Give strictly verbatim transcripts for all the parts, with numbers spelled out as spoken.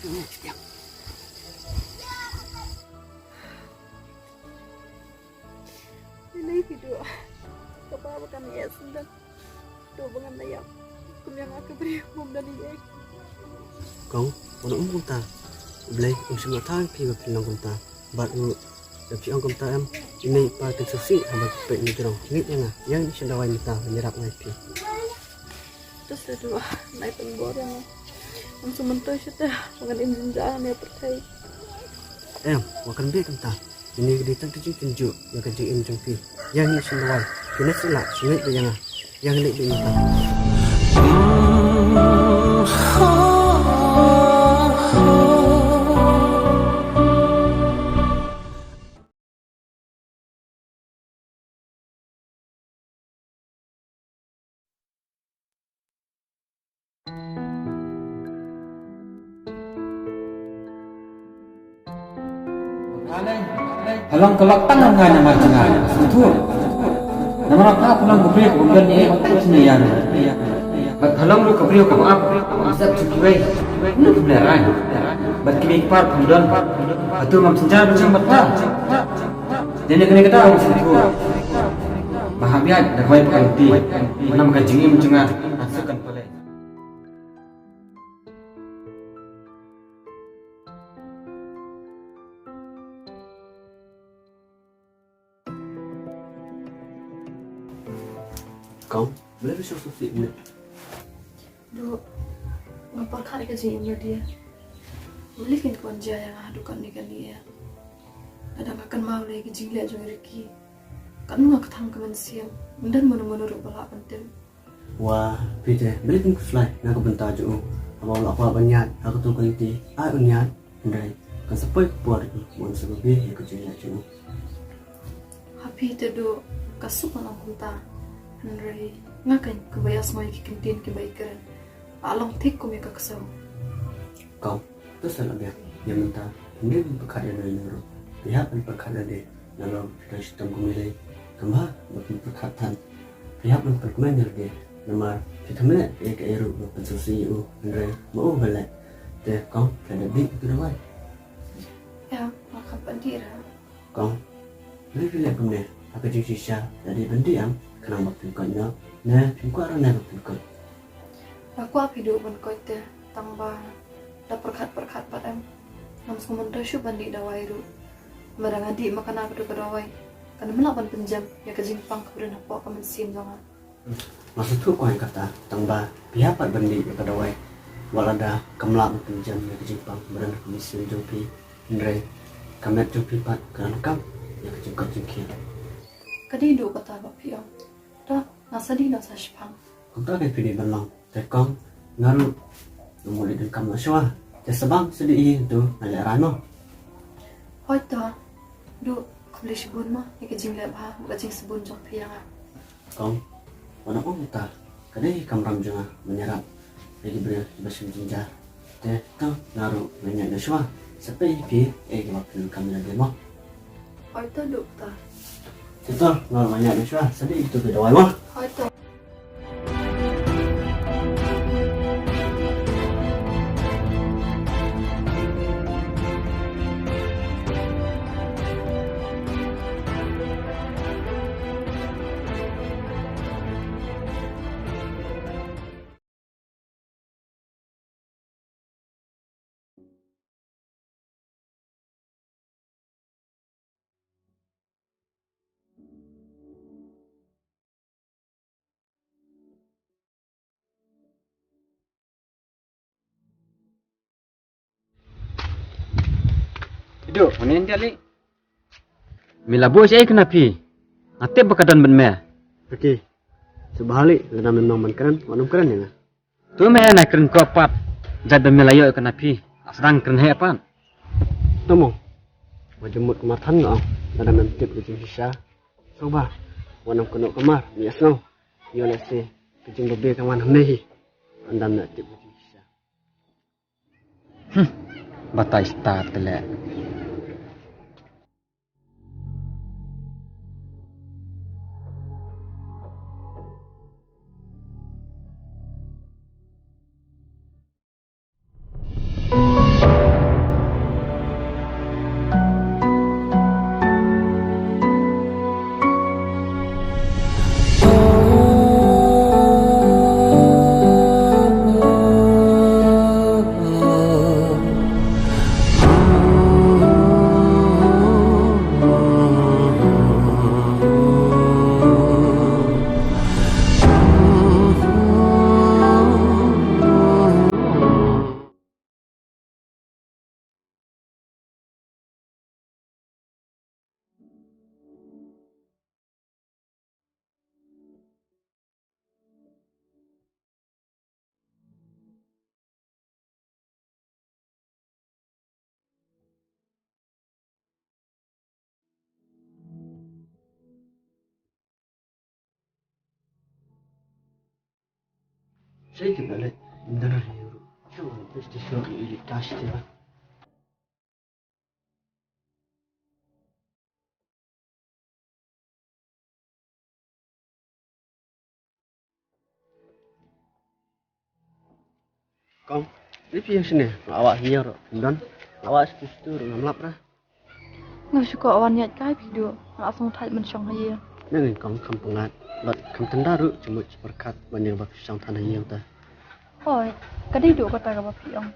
Ini video. Kaba ba kan ïa sendang. To ba ngan ïa. Kum ïa nga ka briew bym don ïa. Kong, wat ong kumta. U Blei um shym la thang phi ba phin long kumta. Bad u, lada phi ong kumta em, i mei i pa kin sngewsih haba ki peit na jrong. Ngeit ïa nga, ïa ngin shim dawai mynta ban ïarap nga ïa phi. To sa duh, nai pynbor ïa nga. Ngam sngewmyntoi shuh te, ba ngan im jynjar ne pyrthei. Em, wat kynbeit kumta. Ine ka dei tang ka jingtynjuh ïa ka jingim jong phi. Ïa ngin shim dawai. Phi nang sngewlah, sngewbha ïa nga. Ïa ngin leit beit mynta. Halong ka lok tang nga namar jngai. Suthu. Namar apa halong ka briew ka bym don ïa ka sini ïa. Bad halong ruh ka briew ka ba ap. Sep chu kiwei. Mano ka bleh rai. Bad kiwei ki par pynlong. Atu ngam synjar ba jong bad par. Dei na kane ka daw suthu. Ba hap ïaid da kawei pa ka lynti. Namar ka jingim jong nga. Asuh kan pale. Kong, balei phi sngewsih ne? Duh, nga pyrkhat ïa ka jingim lade. Balei kin kwah jia ïa nga haduh katne katne ïa. Lada nga kynmaw ïa ka jingleh jong i Ricky. Katno nga kthang ka mynsiem. Ym don mano mano ruh ba lah ban tip. Wa, phi te, balei phin khuslai na ka bynta jong u. Haba u la kwah ban ïaid ha kato ka lynti, ai un ïaid. Hynrei kan sa poi ka por ba un sa babe ïa ka jingleh jong u. Ha phi te Duh, ka suk ban ong kumta. Hynrei nga keiñ kaba ïasngew ïa ki kyntien kiba i kren. La long thik kum ïa ka ksew. Kong, to sa la biang ïa mynta. Hynrei phin pyrkhat ïa no ïa no ruh. Phi hap ban pyrkhat ïa lade. Nalor phi dang shitom kum ïalei. Kumba ba phin pyrkhat than. Phi hap ban pynkmen ïa lade. Namar phi thymmai ïa kaei ruh ba pynsngewsih ïa u. Hynrei ma u ba leh. Te Kong, phi la dep dih ïa ka dawai? Ïa, nga kam pat dih ruh. Kong, balei phi leh kumne? Ha ka jingshisha la dei ban dih em? Khnang ba phin koit noh. Ne phin kwah ruh ne ba phin koit? Nga kwah phi Duh ban koit te, tang ba da pyrkhat pyrkhat pat em. Ngam sngewmyntoi shuh ban dih dawai ruh. Lada nga dih ma kane kato ka dawai, kan ym lah ban pynjem ïa ka jingpang kaba don hapoh ka mynsiem jong nga. Nga sngewthuh Kong ïa kata, tang ba phi hap pat ban dih ïa ka dawai. Wat lada kam lah ban pynjem ïa ka jingpang kaba don ha ka mynsiem jong phi, hynrei ka met jong phi pat ka donkam ïa ka jingkoit jingkhiah. Ka dei Duh kata ba phi ong. To, nga sa dih noh sa shiphang. Kumta keiñ phi dei ban long. Te Kong, nga ruh nga mut leit donkam noh shuwa. Te sa bang sa dih hi to nga lehrain mo. Hooid to. Duh, khublei shibun mo ïa ka jingleh bha bad ka jingsbun jong phi ïa nga. Kong, wat ong kumta, ka dei hi ka kamram jong nga ban ïarap ïa ki briew kiba shem jynjar. Te to nga ruh ngan ïaid noh shuwa. Sa peit ïa phi ïa kiba phi donkam ïa lade mo. Hooid to Duh ta. Te to nga ruh ngan ïaid noh shuwa. Sa dih ïa kito ki dawai mo. Hooid to. Iduh, mane ïa lei? Me la buh shaei kane phi? Nga tip ba ka don bad me. Phi te. Sngewbha lei, lada mem nang ban kren, wat nym kren ïa nga. To me nai kren ko pat. Jait ba me la ïoh ïa kane phi, la sdang kren heh pat. To mo. Wat jemut kumar than nga ong, lada mem tip ka jingshisha. Sngewbha, wat nym kynnoh kumar, me ïa sngew. Ïoh lehse ka jingbabe kan wan hangne hi. Ynda me la tip ka jingshisha. Hmm, batai start te leh. Ei, te ba leh, ym don re ruh. Shu PlayStation i leh tash te ba. Kong, ri phi ïa shane, nga wah hi ïa ruh, ym don. Nga wah shu shu ruh ngam lap ra. Nga shu kwah wan ïaid kai phi duh, nga sngewthuh ban shong ha ïing. Nang kong kham pyngat, bad kham tynda ruh, jingmut jingpyrkhat, ban ïa ba phi shong than ha ïing ta. Hoi, ka dei duh kata kaba phi ong.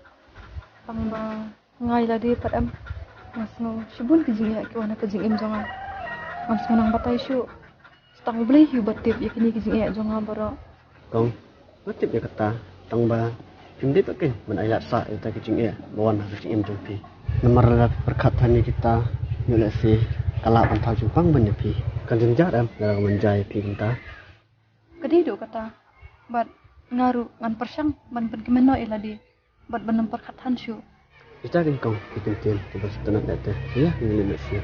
Tang ba nga ïa lade pat em. Nga sngew shibun ki jingeh ki wan ha ka jingim jong nga. Ngam sngew nang batai shuh. Tang U Blei hi uba tip ïa kine ki jingeh jong nga baroh. Kong, nga tip ïa kata, tang ba phim dei pat kein ban ailad sah ïa kita ki jingeh ba wan ha ka jingim jong phi. Namar lada phi pyrkhat than ïa kita, ïoh lehse ka lah ban thaw jingpang ban ïa phi. Kan jynjar em lada ka manja ïa phi kumta. Ka dei duh kata, bad nga ruh ngan pyrshang ban pynkmen noh ïa lade bad ban ym pyrkhat than shuh. Ita kein kong ki kyntien kiba sngewtynnat ïa te. Ïa, ngi leit noh sha.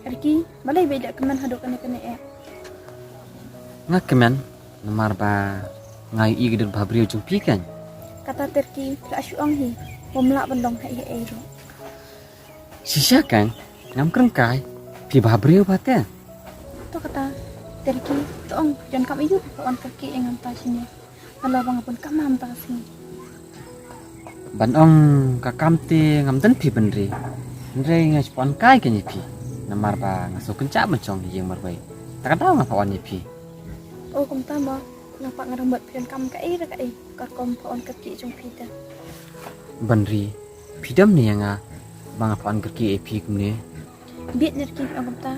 Riki, balei ba i leh kmen haduh kane kane eh? Nga kmen, namar ba nga ïohi ka dur bhabriew jong phi kein. Kata te Riki, phi la shu ong hi, bym lah ban long ha ei ha ei ruh. Shisha kein, ngam kren kai, phi bhabriew bha te. To kata, te Riki, to ong, jan kam aiu phi wan kyrkieh ïa nga mynta shane. Nga la ba nga bun kam mynta ka sngi. Ban ong ka kam te ngam don phi Bynriew. Hynrei nga shu wan kai kein ïa phi. Namar ba nga sngewkynjah ban shong ha ïing marwei. Ta ka daw nga phah wan ïa phi. O kumta mo, nga pat nga rem bad phi donkam kaei re kaei, ka rukom phah wan kyrkieh jong phi te. Bynriew, phi dom ne ïa nga ba nga phah wan kyrkieh ïa phi kumne? Bit ne Riki, ong kumta.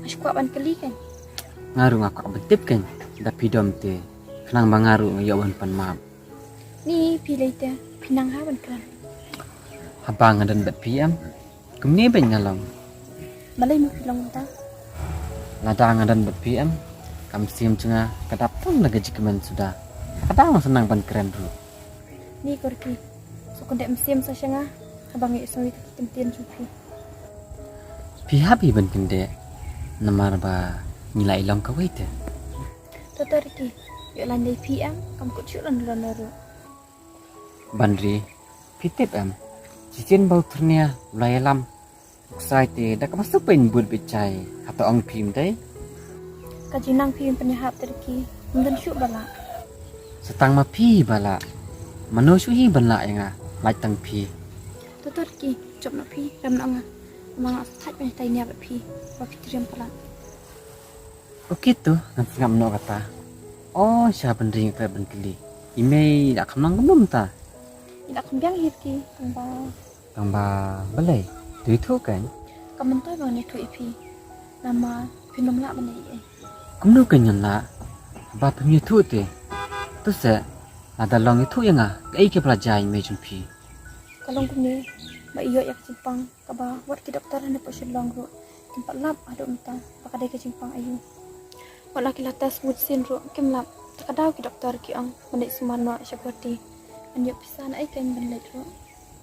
Nga shu kwah ban kylli kein. Nga ruh nga kwah ban tip kein, da phi dom te, khnang ba nga ruh nga ïoh ban pan map. Ni phi lei te, phi nang ha ban kren. Haba nga don bad phi em, kumne beit nga long. Balei mo phi long kumta? Lada nga don bad phi em, ka mynsiem jong nga ka dap tang da ka jingkmen suda. Ka dang shu nang ban kren ruh. Ni ko Riki, shu kyndit mynsiem sa sha nga, haba nga ïohsngew ïa ki kyntien jong phi. Phi hap hi ban kyndit, namar ba ngi la ïalong kawei te. To to Riki, ïoh laiñ lei phi em, kam kut shuh lano lano ruh. Bynriew, phi tip em, shisien ba u Thyrnia u la ïalam u ksai te da kaba sngewbha bud bit jai, hato ong phi ym dei? Ka jingnang phi ym pynïahap te Riki, ym don shuh ba lah. Sa tang ma phi ba lah, mano shuh hi ban lah ïa nga, lait tang phi. To to Riki, jop noh phi, rem noh nga. Ma nga sngewthait ban ïatai nia bad phi, ba phi triem palat. Okay to, ngan sngap noh kata. O sha Bynriew, nga kwah ban kylli, i mei i la kham nang kumno mynta? I la kham biang hi Riki, tang ba. Tang ba balei? To ïathuh kein. Kam myntoi ba ngan ïathuh ïa phi. Namar phin ym lah ban ïa ei. Kumno kein ngan lah? Haba phim ïathuh te. To seh, lada long ïathuh ïa nga, kaei kaba la jia ïa i mei jong phi? Ka long kumne, ba i ïoh ïa ka jingpang kaba wat ki doktor hangne hapoh Shillong ruh kim pat lap haduh mynta ba ka dei ka jingpang aïu. Wat la ki la test mut sien ruh kim lap. Ta ka daw ki doktor ki ong ban leit sumar noh sha Guwahati ban ïoh pisa, naei kein ban leit ruh.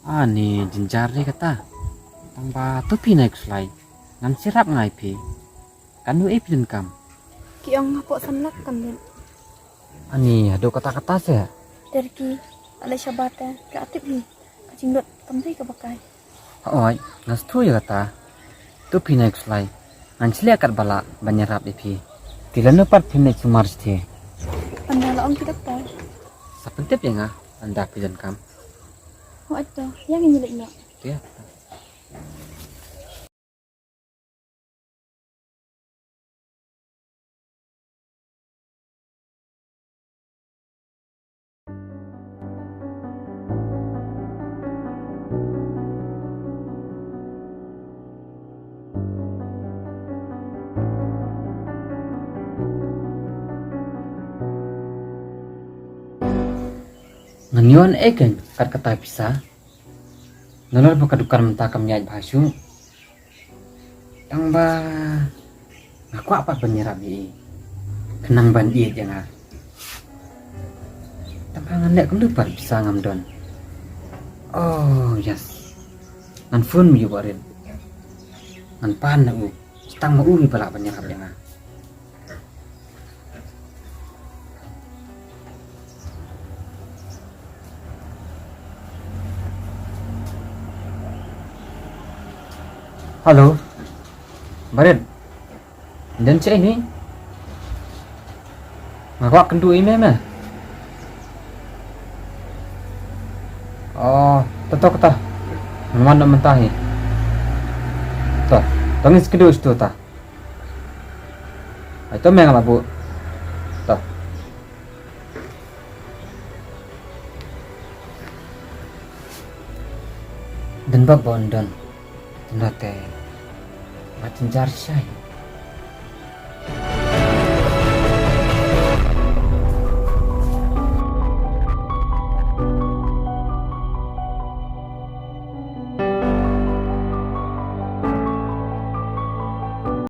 Ani jynjar re kata. Tang ba to phi nai khuslai, ngan sngewrap ngai phi. Kan ïoh ei phi donkam? Ki ong hapoh san lak kan lut. Ani haduh katta katta seh. Te Riki, ale shabar te, ka tip hi. Ka jinglut kam dei kaba kai. Hooid, nga sngewthuh ïa kata. To phi nai khuslai, ngan shlei katba lah ban ïarap ïa phi. Te lano pat phin leit sumar shatei? Ynda la ong ki doktor. Sa pyntip ïa nga ynda phi donkam. Hooid to, ïa ngin ïa leit noh. Te ïa. Ngan ïoh ei kein kat kata pisa. Nalor ba ka dukan mynta kam ïaid bha shuh. Tang ba nga kwah pat ban ïarap ïa i. Khnang ban ïeit ïa nga. Tang ba ngan leh kumno pat pisa ngam don. Oh yes. Ngan phone ma u Barit. Ngan pan na u. Tang ma u hi ba lah ban ïarap ïa nga. Hello. Barit. Don shaei hi? Nga kwah kynduh ïa me me. Oh, to to kata. Ngan wan noh mynta hi. To, to ngin sa kynduh shatu ta. Ai to me nga la buh. To. Dang bak ba un don. Tang da te. Ba jynjar shai.